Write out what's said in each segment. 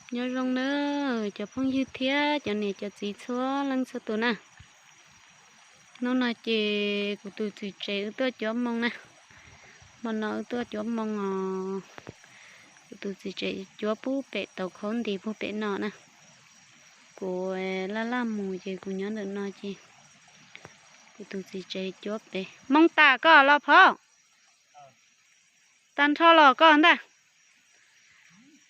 Nyob zoo na cov phooj ywg thiab cov niam cov txiv txhua leej txhua tus na. Hnub no ces kuv tus txiv tsev wb tuaj cuab moo na. Hmo no wb tuaj cuab moo os. Kuv tus txiv tsev cuab pub pem tau khaub nti pub pem no na. Kuv laj laj mus ces kuv nyob ntawm no ces kuv tus txiv tsev cuab pem. Moo tas koj los phauj? Tag nrho los koj ntag.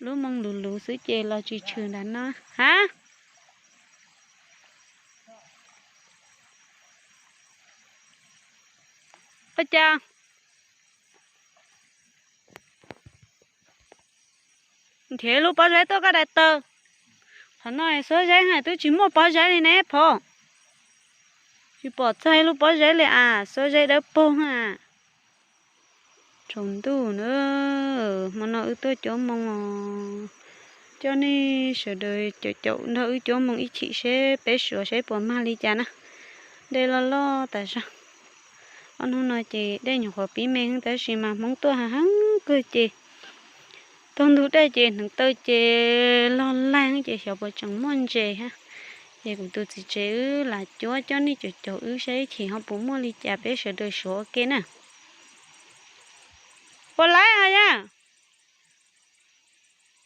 Lub moo luv luv xwb ces los tsis tshwm nram no. Hab? Ua cas? Nrhiav lub pob zeb tuaj koj daim taw. Qhov no xuab zeb hais twb tsis muaj pob zeb li ne phauj. Tsis pom txog ib lub pob zeb li as, xuab zeb dawb paug na. Tsaus ntuj na, hmo no wb tuaj cuab moo os. Coj nej sawv daws caum caum nrog wb cuab moo ib chim seb peb suav seb puas mag li cas na. Dej loj loj tas zog. Ob hnub no ces dej nyuam qhuav pib me heev tab sis mas Hmoob tuaj hav heev kawg ces taug ntug dej ces hneev taw ces log laig ces xyov puas tseem muaj ntses hab. Ces kuv tus txiv tsev wb lam cuab coj nej caum caum wb saib ib chim ho puas muaj li cas peb sawv daws suav ua ke na. Puas laib os yaj?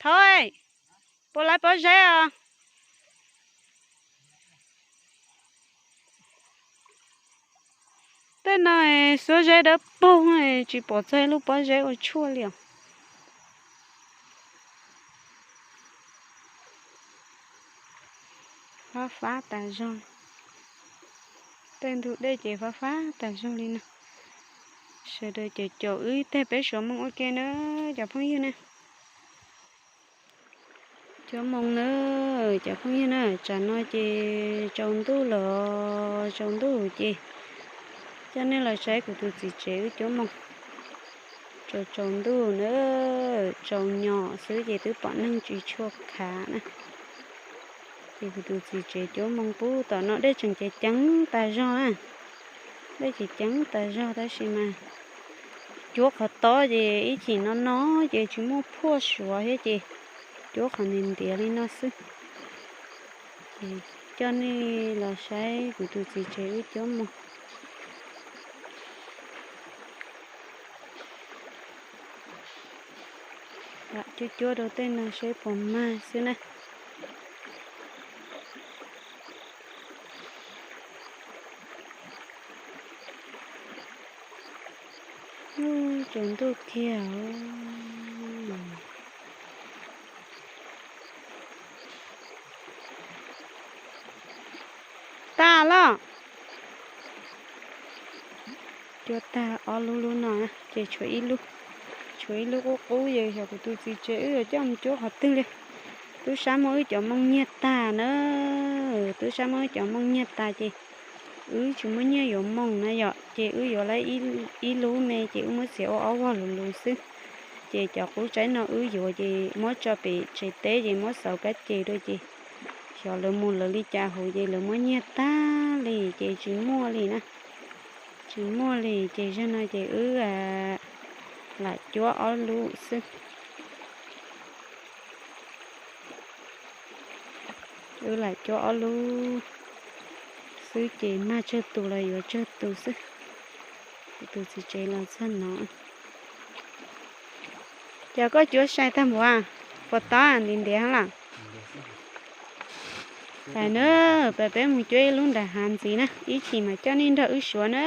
Thaub, puas laib pob zeb os? Tej no xuab zeb dawb paug, tsis pom txog ib lub pob zeb ua tshuaj li os. Fab fab tas zog, tej ntug dej ces fab fab tas zog li no. Sawv daws caum caum wb tag peb suav moo ua ke na cov phooj ywg na. Cuab moo na cov phooj ywg na, tsam no ces tsaus ntuj los tsaus ntuj ces coj nej los saib kuv tus txiv tsev wb cuab moo. Tsaus tsaus ntuj na, tsaus nyom xwb ces twb pom neeg tsis tshua khav na. Ces kuv tus txiv tsev cuab moo pub tom no dej tseem ceev ceev tas zog na. Dej ceev ceev tas zog tab sis mas cuab qhov tob ces ib chim no no ces tsis muaj phuaj suav thiab ces cuab qhov ntiav ntiav li no xwb. Ces coj nej los saib kuv tus txiv tsev wb cuab moo. Lam cuab cuab rau tej no seb puas mag xwb na. Tsaus ntuj kiag. Tag lawm. Cuab tag ob lub lub no ces tshuav ib lub, tshuav ib lub qub qub ces xyov kuv tus txiv tsev wb yuav coj mus cuab qhov twg li. Tub sab muab wb cov moo nyiag tag na, tub sab muab wb cov moo nyiag tag ces wb tsis muaj nyiaj yuav moo na yom, ces wb yuav lawm ib lub me ces wb muab txiav ua ob vog luv luv xwb. Ces cov qub tsaib no wb yuav ces muab tso pem tsev teb ces muab xauv kab ces rau ces xyov lawv mus lawv li cas hauv ces lawv muab nyiag tag li ces tsis muaj li na. Tsis muaj li ces zaum no ces wb lam cuab ob lub xwb. Wb lam cuab ob lub xwb ces mag tsawg tus los yuav tsawg tus xwb. Kuv tus txiv tsev los txog no. Ces koj cuab sai tag npaum, puas tob ntiav ntiav lawm? Pais na, pais peb mus cuab ib lub nram hav ntxiv na, ib chim mas coj nej nrog wb suav na.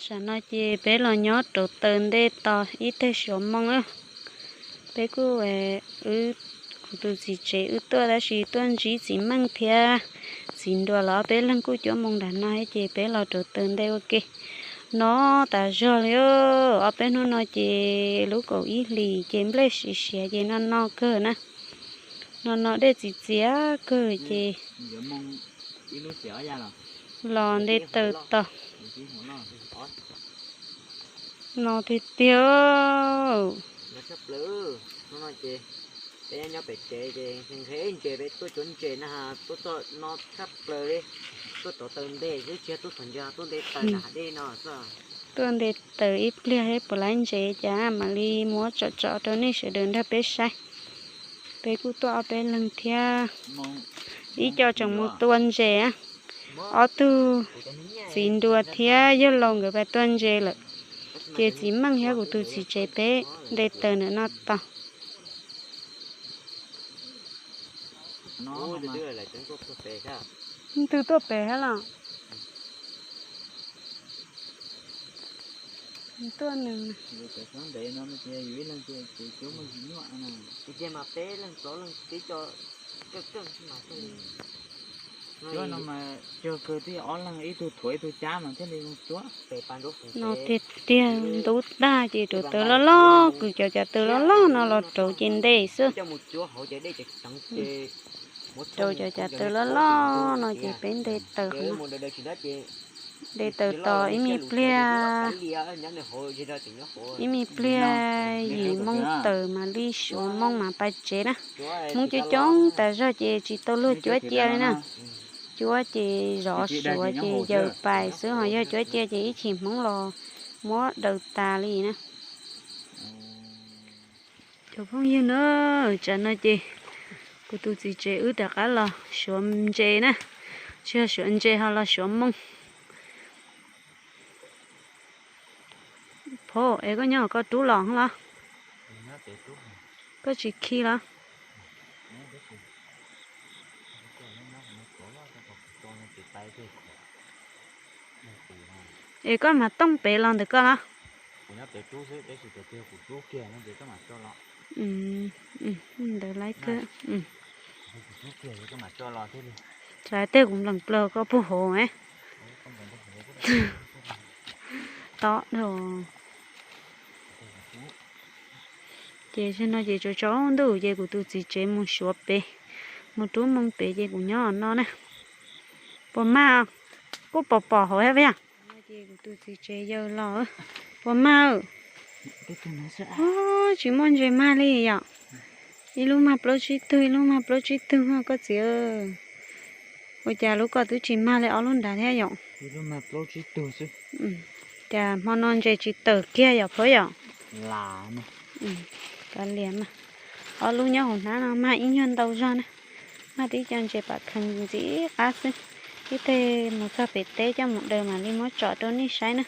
Tam no ces peb los nyob rau taw ntej tos ib teg suav moo. Peb kuj, wb, kuv tus txiv tsev wb tuaj tab sis tuaj ntsib txiv Meej thiab txiv Nruas los ob peb leeg kuj cuab moo nram no ces peb los rau taw ntej ua ke. No tas zog li, ob peb hnub no ces lub kaum ib hlis ces nplej siav siav ces no no kawg na. No no dej txias txias kawg ces los nte taws tos. No tiag tiag. Peb nyob pem tsev ces nqhis ntses, peb tuaj cuab ntses na, tuaj txog no tshaj plaws li. Tuaj rau taw ntej xwb, tsis yog tuaj txog ntses, tuaj nte taws nram hav dej no xwb. Tuaj nte taws ib pliag seb puas laib ntses cas mam li muab tsom tsom rau nej sawv daws nrog peb saib. Peb kuj tuaj ob peb leeg thiab. Ib co tseem mus tua ntses, ob tug txiv nruas thiab yawg laus nkawd pais tua ntses lawm, ces txiv Meej thiab kuv tus txiv tsev peb nte taws ntawm no tau. Leej twg tuaj pem thiab los? Tuaj nws. No tiag tiag, ntub tag ces rauv taws loj loj, kwv cov cov taws loj loj no los rauv ces nte xwb. Rauv cov cov taws loj loj no ces peb nte taws, nte taws tos ib me pliag, ib me pliag yim moo tawm mam li suav moo mam pais tsev na. Hmoob coob coob tas zog ces tsis tau luag cuab cia li na. Cuab ces zov suav ces yaws pais xwb, ho yog cuab cia ces ib chim hmoob los muab daws tas li na. Cov phooj ywg na, tsam no ces kuv tus txiv tsev wb rov qab los suav ntses na, tsis yog suav ntses ho los suav moo. Phauj, es koj nyob koj rub los los? Koj tsis khi los? Es koj mas tooj pem los ntawm koj los? Ntawd laib kawg. Tsam tej kuv nplees plaws koj puag hauv. Tob dhau. Ces zaum no ces tsaus tsaus ntuj ces kuv tus txiv tsev mus suav pem, mus rub moo pem ces kuv nyob no na. Puas mag? Kuj pom pom hauv thiab puas yog? No ces kuv tus txiv tsev yaws los. Puas mag? Tsis muaj ntses mag li yom? Ib lub mag plaub tsib tug, ib lub mag plaub tsib tug koj txiv. Ua cas lub ko twb tsis mag li ob lub nrad thiab yom? Cas hmo no ntses tsis tawm kiag yom phauj yom? Kav liam mas, ob lub nyob hauv hnab no mag ib nyuag ntau zog na. Mag tib co ntses pam khees ntxim qab xwb. Ib teg mus txog pem teb coj mus daws mam li muab tsom rau nej saib na.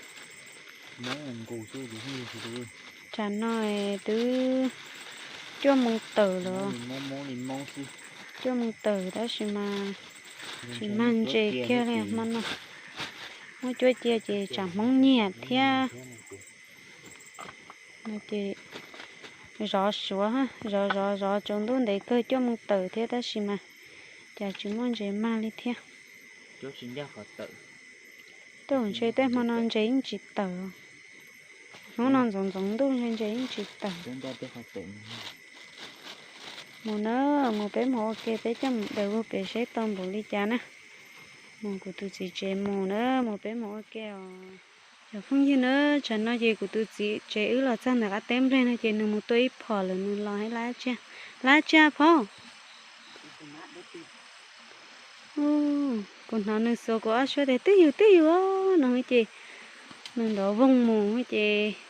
Tsam no twb cuaj moo tawm lawm. Cuaj moo tawm tab sis mas tsis mag ntses kiag li hmo no. Muab cuab cia ces tsam hmoob nyiam thiab. Ces zov suav, zov zov zov tsaus ntuj ntev kawg cuaj moo tawm thiab tab sis mas cas tsis muaj ntses mag li thiab. Tej zaum ntshe tej hmo no ntses yeej tsis tawm. Hnub no ntxoov ntxoov ntuj ntshe ntses yeej tsis tawm. Mus na, mus peb mus ua ke, peb coj mus daws ua pem seb tau npaum li cas na. Mus kuv tus txiv tsev mus na, mus peb mus ua ke os. Cov phooj ywg na, tsam no ces kuv tus txiv tsev wb los txog ntawm qab teb nplej no ces nws mus tua ib phom lawm nws los lab tsi, lab tsi phauj. Kuv hnov nws xuas kuv ob suab tias twj ywm twj ywm no ces nws nrov voog mus ces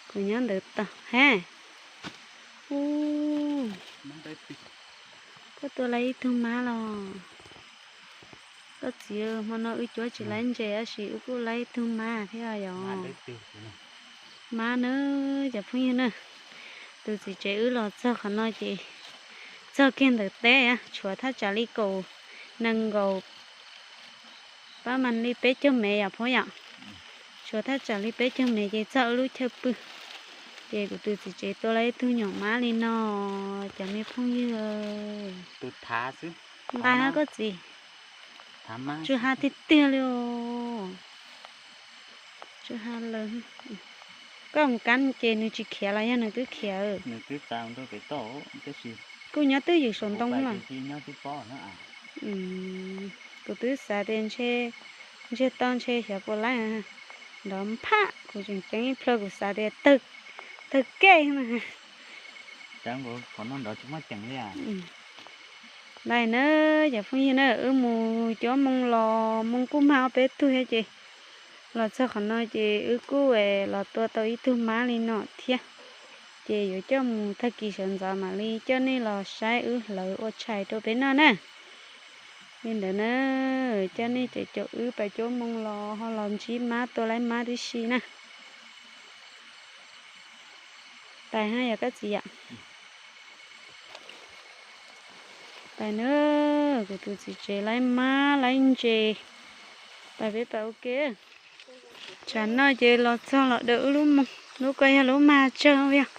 kuv nyob ntawd tau ha. Koj tua lawm ib tug mab los? Koj txiv, hmo no wb cuab tsis lawm ntses tab sis wb kuj lawm ib tug mab thiab yom. Mab na, cov phooj ywg na, tus txiv tsev wb los txog qhov no ces txog kiag ntawm teb, tshuav thaj tsam li kaum nees nkaum pab mas li peb caug mev yom phauj yom. Tshuav thaj tsam li peb caug mev ces txog wb lub chaw pw. Ces kuv tus txiv tsev tua lawm ib tug nyuam mab li no, cov me phooj ywg. Nqa hab koj txiv. Tsw ha tiag tiag li os. Tsw ha lawm. Koj mus kab ces nws tsis khiav los yog nws twb khiav? Kuj nyob twj ywm saum ntoo los. Kuv twb xav tias ntshe, ntshe tau ntshe xyov puas laib. Nrov npham, kuv tseem ceeb ib plhaw kuv xav tias tawg kej mas. Lawm na, cov phooj ywg na, wb mus cuab moo los moo kuj mag ob peb tug thiab ces los txog qhov no ces wb kuj los tua tau ib tug mab li no thiab. Ces yuav coj mus tag kis sawv ntxov mam li coj nej los saib wb hlawv ua tshais rau peb noj na. Li ntawd na, coj nej caum caum wb pais cuab moo los ho los ntsib mab tua laib mab tib si na. Pais ha yog koj txiv yom. Pais na, kuv tus txiv tsev laib mab laib ntses. Pais peb pais ua ke. Tsam no ces los txog los daws wb lub moo, lub ko yog lub mag tsawg yog.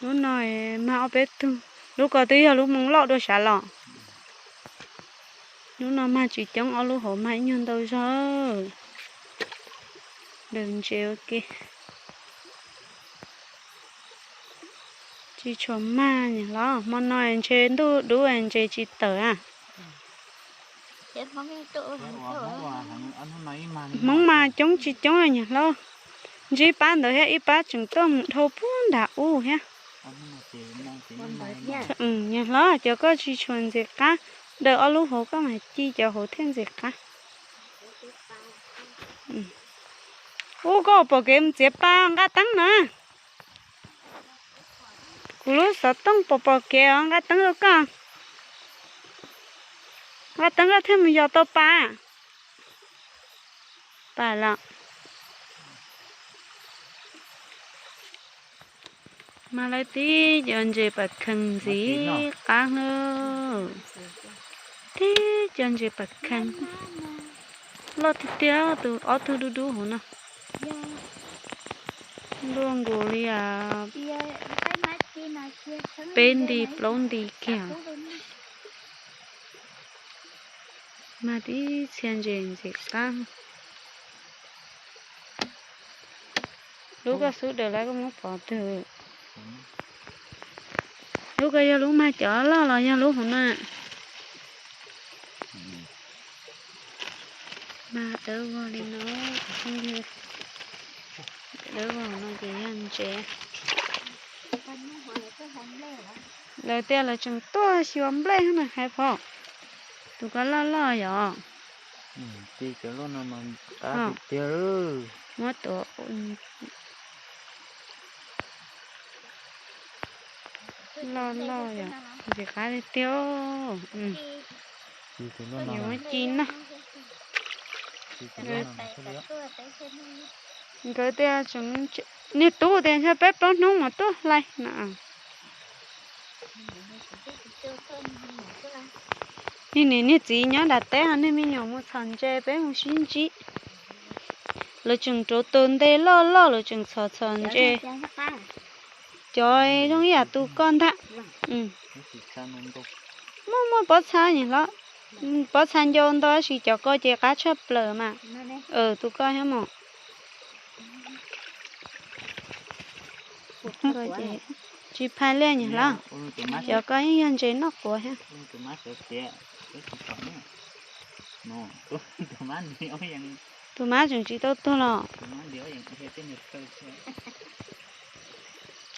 Lub no mag ob peb tug, lub ko twb yog lub moo loj dua sav los. Lub no mag tsis coob, ob lub hauv mag ib nyuag ntau zog. Daws ntses ua ke. Tsis tshua mag niam hlob, hmo no ntshe ntuj dub ntses tsis tawm a. Hmoob mas coob tsis coob niam hlob, ntsib pab ntawd thiab ib pab tseem tuaj mus dhau puag nram ub thiab. Niam hlob, cov koj tsis tshua ntxim qab, daws ob lub hauv koj mam ci cov hauv thiaj ntxim qab. Ub, koj pom kev mus txiav pa nqa teeb na. Kuv lub xov tooj pom pom kev os, nqa teeb rau koj. Nqa teeb koj thiaj mus yos tau pa. Pam los. Mag lawv tib co ntses pam khees ntxim qab lawm. Tib co ntses pam khees loj tiag tiag, tus ob tug dub dub hauv no. Luaj nkaus li peb nti plaub nti kiag. Mag tib txhia ntses ntxim qab. Lub koj xub daws lawm koj muab pov twg? Lub ko yog lub mag cov loj los yog lub hauv no? Mag dawb vog li no, dawb vog no ces yog ntses. Lawv tias lawv tseem tuaj xyuas nplej no hais phom. Tus ko loj loj yom. Ti cov loj no mas qab tiag tiag. Muab tuav loj loj yom, ntxim qab tiag tiag. Yuav muab ci noj. Nkawd tias, niag tub tias ntshe peb plaub hnub mas tuaj hlais no. Niag niam niag txiv nyob nram teb ho niag me nyuam mus txhom ntses peb mus sib ntsib. Lawv tseem rauv taws nte loj loj lawv tseem txhom txhom ntses. Cov zoo ib yam tus koj ntag. Muaj muaj pob txha niam hlob, pob txha ncau ntau tab sis cov ko ces qab tshaj plaws mas. Tus ko thiab mas. Tsis phais li niam hlob, cov ko yeej yog ntses noj quav thiab. Tus mab tseem tsis tau tuag los?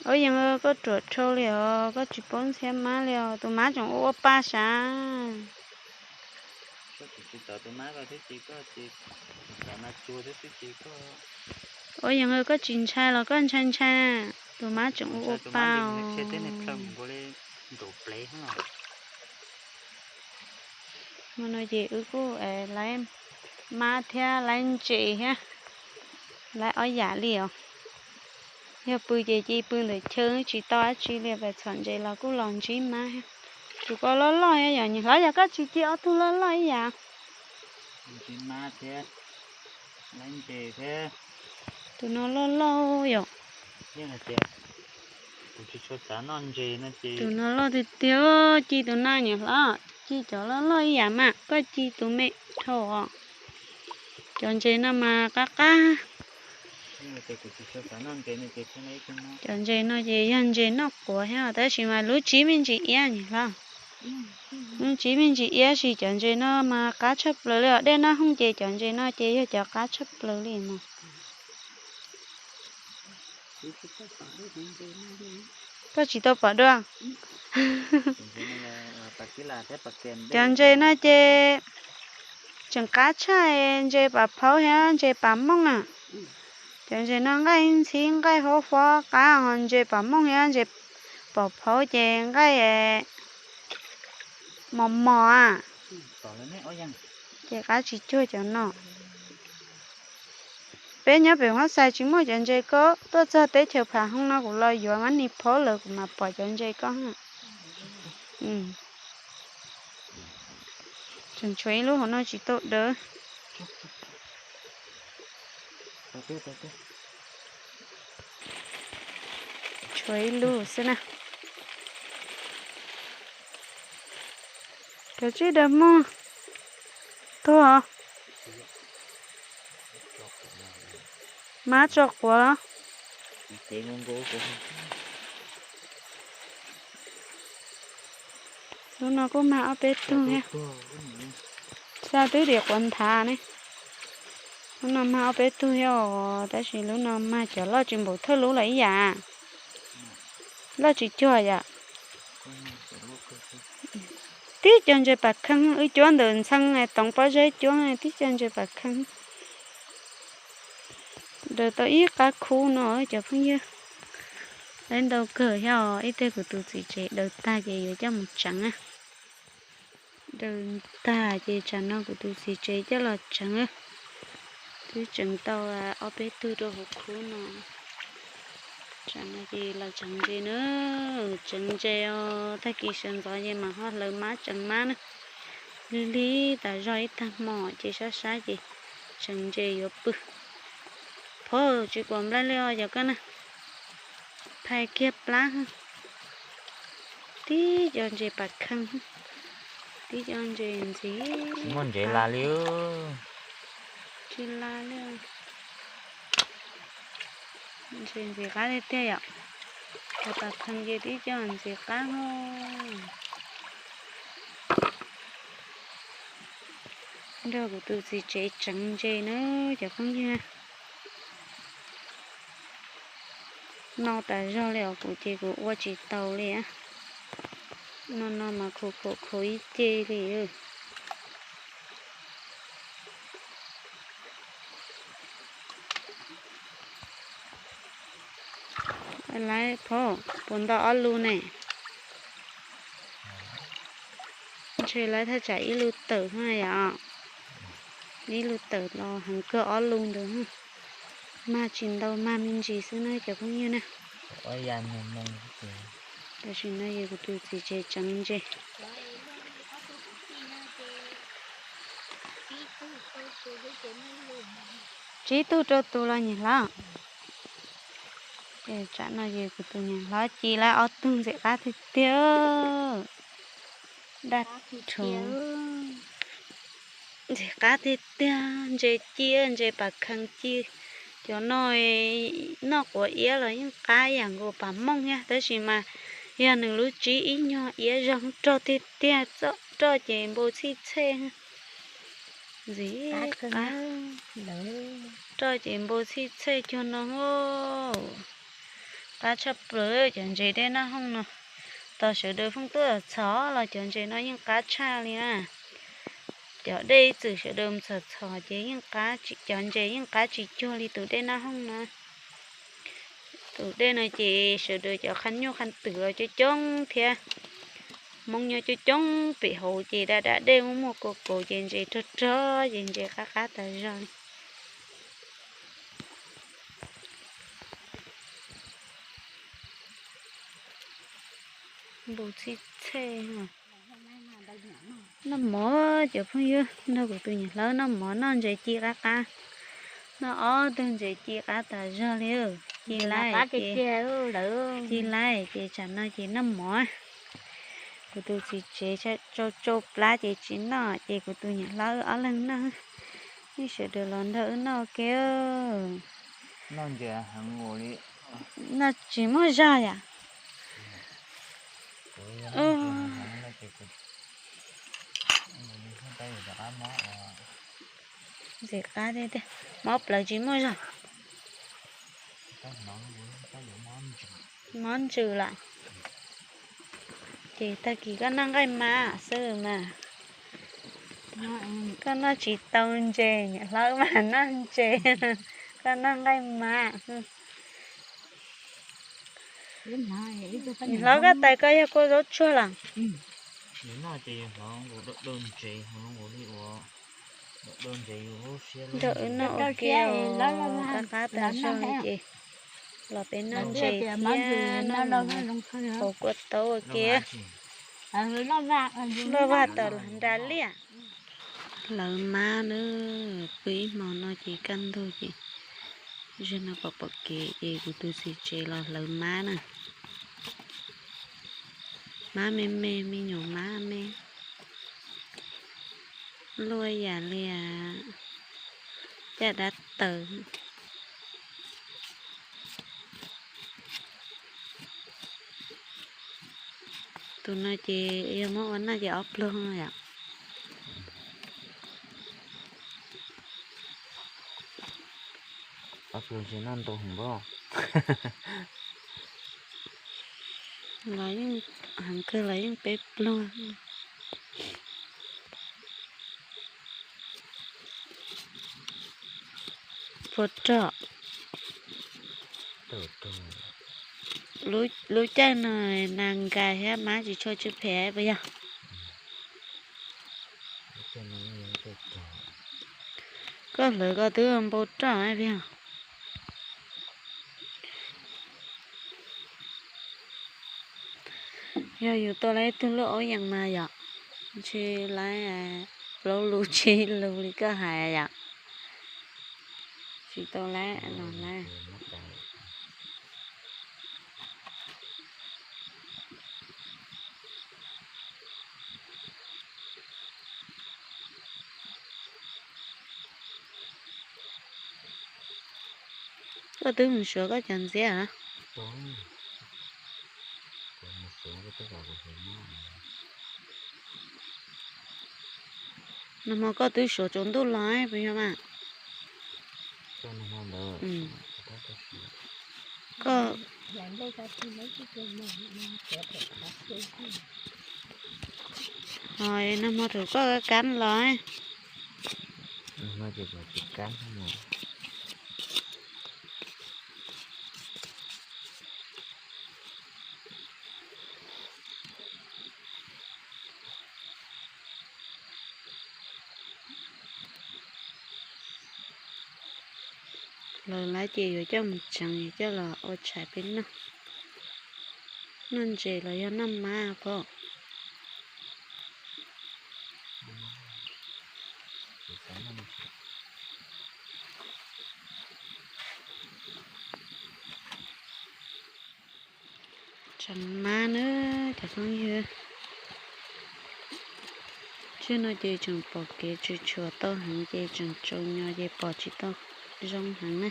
Ub yees, koj ruam dhau li os, koj tsis paub ntxhiab mab li os, tus mab tseem ua ua pa sav. Ub yees, koj tsis ntshai los koj ntshai ntshai, tus mab tseem ua ua pa os. Hmo no ces wb kuj laib mab thiab laib ntses thiab, laib ob yam li os. Yog pw ces cia pw ntawm chaw tsis tau dab tsi li, pais txhom ntses los kuj los ntsib mab thiab. Tus ko loj loj thiab yom, niam hlob yog koj tsis ci ob tug loj loj ib yam. Tus no loj loj yom. Tus no loj tiag tiag, ci tus no niam hlob, ci cov loj loj ib yam mas koj ci tus me dhau os. Cov ntses no mas qab qab. Cov ntses no ces yog ntses noj quav thiab tab sis mas lub tsib me ntsis iab niam hlob. Lub tsib me ntsis iab sis cov ntses no mas qab tshaj plaws li os, dej noj hooj ces cov ntses no ces yog cov qab tshaj plaws li mas. Koj tsis tau pom dua. Cov ntses no ces Tseem qab tshaj ntses pam phauv thiab ntses pam mooj na. Cov ntses no nqaij ntxhib nqaij huab huab qab, ho ntses pam mooj thiab ntses pam phauv ces nqaij mos mos a. Ces qab tsis cuag cov no. Peb nyob pem Huab Xais tsis muaj cov ntses ko, tuaj txog teb chaws Phav Hoob no kuv los yuav mab nis phaub lawm kuv mam pom cov ntses ko. Tseem tshuav ib lub hauv no tsis tau dawb. Tshuav ib lub xwb na. Cov tsib daws muag tuag. Mab tso quav. Lub no kuj mag ob peb tug thiab. Xaj twb dim quav nthav ne. Lub no mag ob peb tug thiab os, tab sis lub no mag cov loj tsis npaum thawj lub lawm ib yam. Loj tsis cuag yom. Tib co ntses pam kheeb, wb cuab ntawm ntxhee toov pob zeb cuab tib co ntses pam kheeb. Daws tau ib qab khub no cov phooj ywg. Lawv ntau kawg thiab os, ib teg kuv tus txiv tsev daws tag ces yuav coj mus tseev na. Daws tag ces tsam no kuv tus txiv tsev coj los tseev. Twb tseev tau ob peb tug rau hauv khub no. Tsam no ces los tseev ntses na, tseev ntses os, tag kis sawv ntxov ces mam ho hlawv mab tseev mab na. Lig lig tas zog ib tag hmo ces sab sab ces tseev ntses yuav pw. Phauj, tsis pom nplej li os cov koj na. Phais kiag plab. Tib co ntses pam kheeb, tib co ntses ntxim. Tsis muaj ntses las li. Tsis las li. Ntses ntxim qab tiag tiag yom. Cov pam kheeb ces tib co ntxim qab hos. Nrog kuv tus txiv tsev tseev ntses na cov phooj ywg. No tas zog li os, kuv ces kuv ua tsis taus li. No no mas khuv khuv khuv ib ce li. Lawv phauj, puas nto ob lub ne? Ntshe lawv thaj tsam ib lub tawm yom. Ib lub tawm los heev kawg ob lub ntawd. Mag tsis ntau, mag me ntsis xwb na cov phooj ywg na. Tam sim no yog kuv tus txiv tsev tseev ntses. Tsib tug rau tus los niam hlob. Ces tsam no ces kuv tus niam hlob ci lawv ob tug ntxim qab tiag tiag. Daj rhuv. Ntxim qab tiag tiag, ntses ci, ntses pam khees ci. Cov no noj quav iab los yeej qab ib yam nkaus pam mooj thiab, tab sis mas yog nws lub tsib ib nyuag iab zoo rog tiag tiag, roj ces npau txhij txhej. Ntxim qab, roj ces npau txhij txhej cuag no. Qab tshaj plaws cov ntses dej naj hooj no. Tos sawv daws pheej tuaj txhom los cov ntses no yeej qab tshaj li na. Cov dej ib txwm sawv daws txhom txhom ces yeej qab, cov ntses yeej qab tsis cuag li tus dej naj hooj no. Tus dej no ces sawv daws cov qha nyuj qha twm los coob coob thiab. Hmoob nyob coob coob pem hauv ces da da dej muaj muaj kaus kaus ces ntses rog rog ces ntses qab qab tas zog li. Npau txhij txhej. Noj mov, cov phooj ywg, nrog kuv tus niam hlob noj mov, noj ntses ci qab qab. Noj ob tug ntses ci qab tas zog li. Ci laiv ces, ci laiv ces tsam no ces noj mov. Kuv tus txiv tsev tsau tsau plab ces tsis noj, ces kuv tus niam hlob wb ob leeg noj. Nej sawv daws los nrog wb noj ke. Noj tsis muaj zog yom. Ntxim qab tiag tiag, mob plawv tsis muaj zog. Mob ntsws lawm. Ces tag kis koj noj nqaij mab xwb mas. Koj noj tsis tau ntses, niam hlob mas noj ntses, koj noj nqaij mab. Niam hlob, koj tais koj yog kua zaub tsuag los? Nrog wb noj ua ke, qab qab tas zog ces los peb noj ntses thiab noj haus kua taub ua ke. Loj vag tawm los nra liaj. Hlawv mab na, pw ib hmo no ces kaj ntug ces, zaum no pom pom kev ces kuv tus txiv tsev los hlawv mab na. Mab me me, me nyuam mab me, luaj yam li caj dab taws. Tus no ces yog muab ua noj ces ob pluag yom. Ob pluag ntshe noj ntau heev pob. Los yeej heev kawg los yeej peb pluag. Puas rog? Lub caij no nas nkais thiab mab tsis tshua tsw phem puas yog? Koj hlawv koj twb npau roj puas yog? Yog yus tau lawv ib tug lub aub yees mas yom, ntshe lawv plaub lus tsib lus li koj hais yom. Tsis tau lawv los lawv. Koj twb mus suav koj cov ntxiab a? Nag hmo koj twb suav tsaus ntuj los puas yog mas? Koj, ho nag hmo thaum koj kab los. Lawv lawv ces yuav coj mus tsev, yuav coj los ua tshais peb noj. Noj ntses los yog noj mab pob? Tsev mab na cov phooj ywg. Tsheb no ces tseem pom kev tshua tshua tau heev ces tseem tsaus nyo ces pom tsis tau zoo heev na.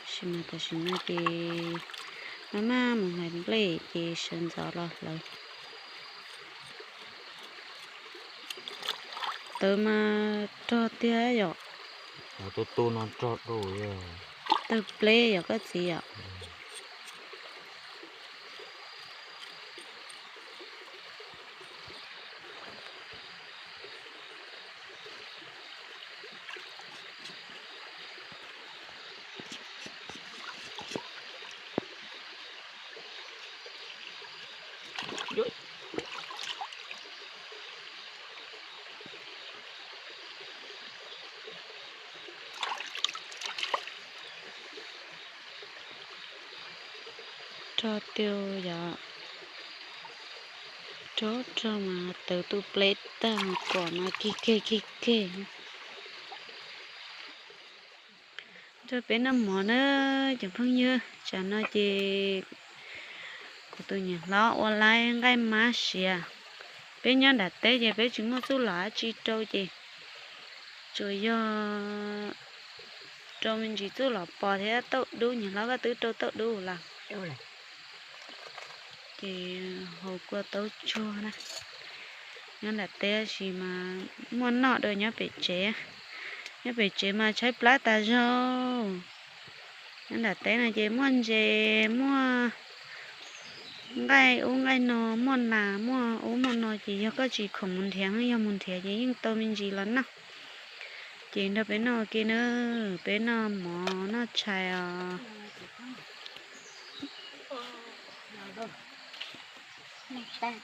Tab sis mas tam sim no ces maj maj mus hlais nplej ces sawv ntxov los hlawv. Tawv mas rog tiag yom. Tawv pleb yom koj txiv yom. Rog tiag yom. Rog rog mas tawv tu pleb tag, kom mas kig keg kig keg. Rog peb noj mov na cov phooj ywg, tsam no ces kuv tus niam hlob ua laib nqaij mab siav. Peb nyob nram teb ces peb tsis muaj txuj lom dab tsi rau ces tsuas yog rau me ntsis txuj lom pos thiab tauj dub, niam hlob koj twb rau tauj dub lawm. Ces haus kua taub tsuag na. Nyob nram teb tab sis mas muaj noj dua nyob pem tsev. Nyob pem tsev mas tshaib plab tas zog. Nyob nram teb no ces muaj ntses, muaj Nqaij ub nqaij no, muaj nas muaj ub muaj no ces yog koj tsis khoom mus nrhiav, yog mus nrhiav ces yeej tau me ntsis los noj. Ces nrog peb noj ua ke na, peb noj mov noj tshais os. Noj qab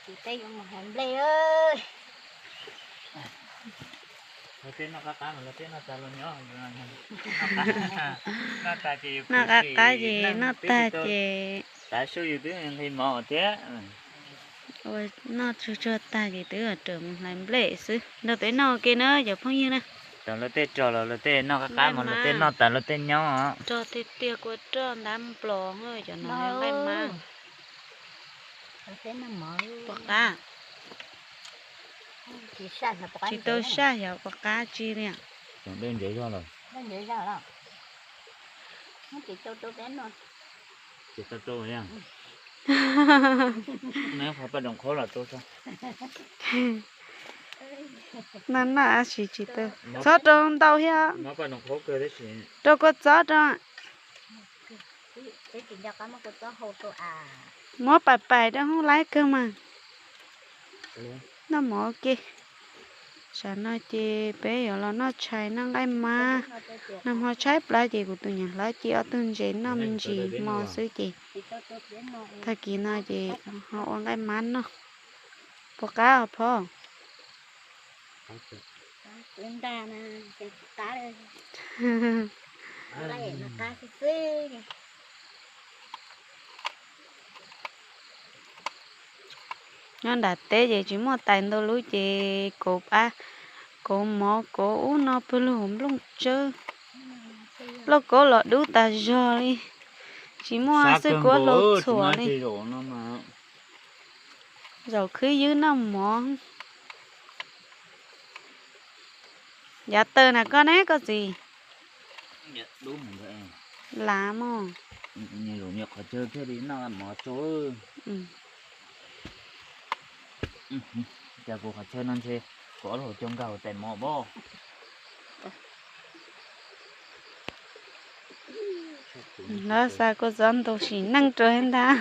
qab ces noj tag ces tav su yus twb nqhis mov thiab. Ua noj tsuag tsuag tag ces twb raws mus hlais nplej xwb. Nrog peb noj ua ke na cov phooj ywg na. Rau lawv tej rog los lawv tej noj qab qab mog, lawv tej noj tas lawv tej nyob. Rog tiag tiag kua roj ntab nplos, cov no nqaij mab. Puas qab? Tsis tau saj xyov puas qab tsi li. No noj ab tsi tsis tau. Txhob rau ntau thiab. Rau kua txob rau. Muab pais pais rau hauv laib kawg mas. Noj mov ua ke. Tsam no ces peb yuav los noj tshais noj nqaij mab. Nag hmo tshaib plab ces kuv tus niam hlob cia ob tug ntses noj me ntsis hmo xwb ces tag kis no ces ho ua nqaij mab noj. Puas qab os phauj? Nyob nram teb ces tsis muaj tais ntau lub ces kauv pab, kauv mov kauv ub no pawg lug nplooj tsawb. Lauj kaub los dub tas zog li, tsis muaj xwb kuab hlau txhuam li. Zaum khwb ywb noj mov. Yav taw na koj ne koj txiv? Lav mog. Qhov chaw thiaj li noj mov tso. Cas kuv qhov chaw no ntshe kuv ob lub hauv caug nkag hauv tais mov pob. Lawv xa kua txob ntau sim neej rau ntag.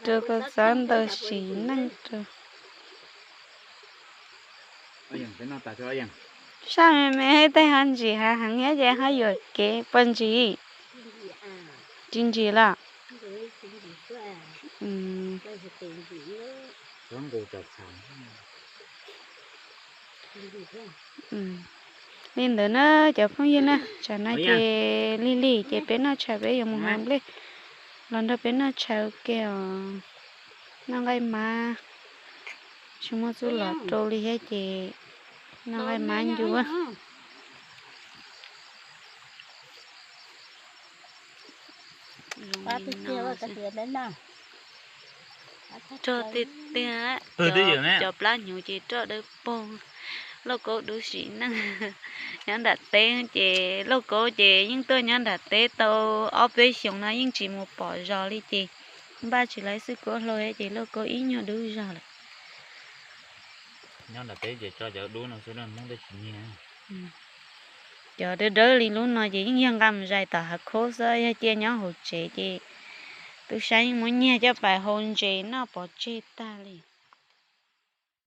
Rau kua txob ntau sim neej rau. Saj me me tej ho ntsim hav heev thiab ces ho yuam kev puas ntsim? Tsis ntsim los? Li ntawd na cov phooj ywg na, tsam no ces lig lig ces peb noj tshais peb yuav mus hlais nplej, los nrog peb noj tshais ua ke os. Noj nqaij mab, tsis muaj txuj lom rau li thiab ces noj nqaij mab ncu. Rog tiag tiag, cov plab hnyuv ces roj dawb paug. Lauj kaub dub sim neej. Nyob nram teb ces lauj kaub ces yeej tuaj nyob nram teb tau ob peb xyoos no yeej tsis mus pom zos li ces npaj tsis laib xwb kuab hlau ces lauj kaub ib nyuag dub zog lawm. Nyob nram teb ces tso cov dub no xwb, Hmoob twb tsis nyiag. Cov dawb dawb li lub no ces yeej yog nqa mus zais tom hav khaub xwb, yog cia nyob hauv tsev ces tub sab yeej muab nyiag coj pais hau ntses noj pov tseg tag li.